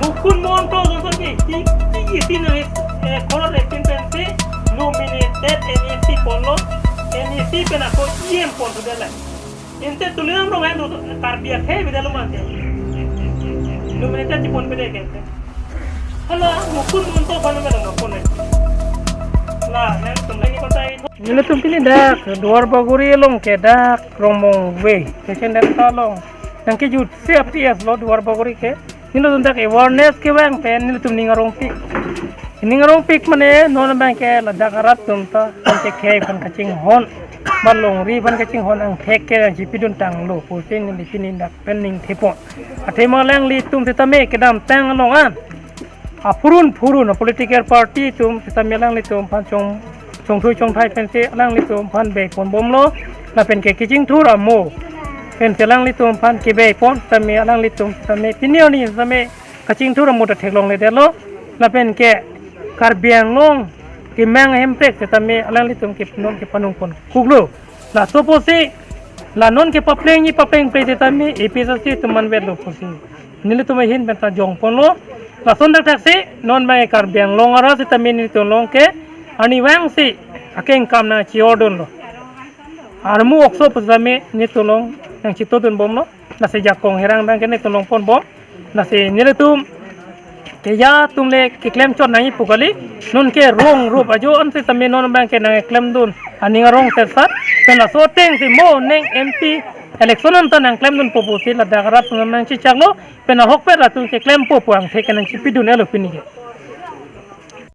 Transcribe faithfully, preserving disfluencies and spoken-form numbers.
Mukund Mahanta Johnson ke ti ti ti na eh, color eighteen pensi nominated M A C ponlo, M A C pen ako E M pon sudah lah. Ante Tuliram Ronghang do Karbi akhei beda lo mante. Nominated si ponpede ke. Hala Mukund Mahanta pon beda lo pon. La, nangtum lagi kontai. Nelitum pini dak Duar Bagori along ke dak Rongmongve. Kesen dak ta along. Nangkejut si P S lo Duar Bagori ke. Nelitum dak awareness kevang pen nelitum ning arongpik. Ning arongpik mane non abang ke ladak arat atum ta ante khei aphan kachinghon. Ban longri aphan kachinghon angthek ke nangchipidun tanglo pusi neli pini dak pen ning thepon. Athema alanglitum sitame kedamtang along an. Aphurun phurun a political party atum sitame alanglitum aphan chong chongthui chongthai pensi alanglitum aphan beiponbomlo. Lapen ke kachingthur amo pensi alanglitum aphan kebeipon sitame alanglitum sitame pini arni sitame kachingthur amo ta theklongledetlo. Lapen ke Karbi Anglong kemang ahemprek sitame alanglitum ke non kepanung ponkuklo. Laso pusi la non ke papleng ni papleng pre sitame A P H L C atum manvetlo pusi nelitum ahin pen ta jongponlo. Lason dak thaksi non abang Karbi Anglong arat sitame nelitum along ke arnivang si akeng kam nangchiordunlo. Armu okso pusitame nelitum along nangchitodunbomlo. Lasi jakong herang abang ke nelitum along ponbom. Lasi nelitum keja atum le keklem chot nangji pu kali. Non ke rong rup ajo an sitame non abang ke nangklemdun aning arong setsat. Pen laso ateng si mo neng M P election an ta nangklemdunpo pusi ladak arat atum nangchechaklo. Pen ahokpet atum keklempo pu angthek ke nangchipidun-etlo pini ke.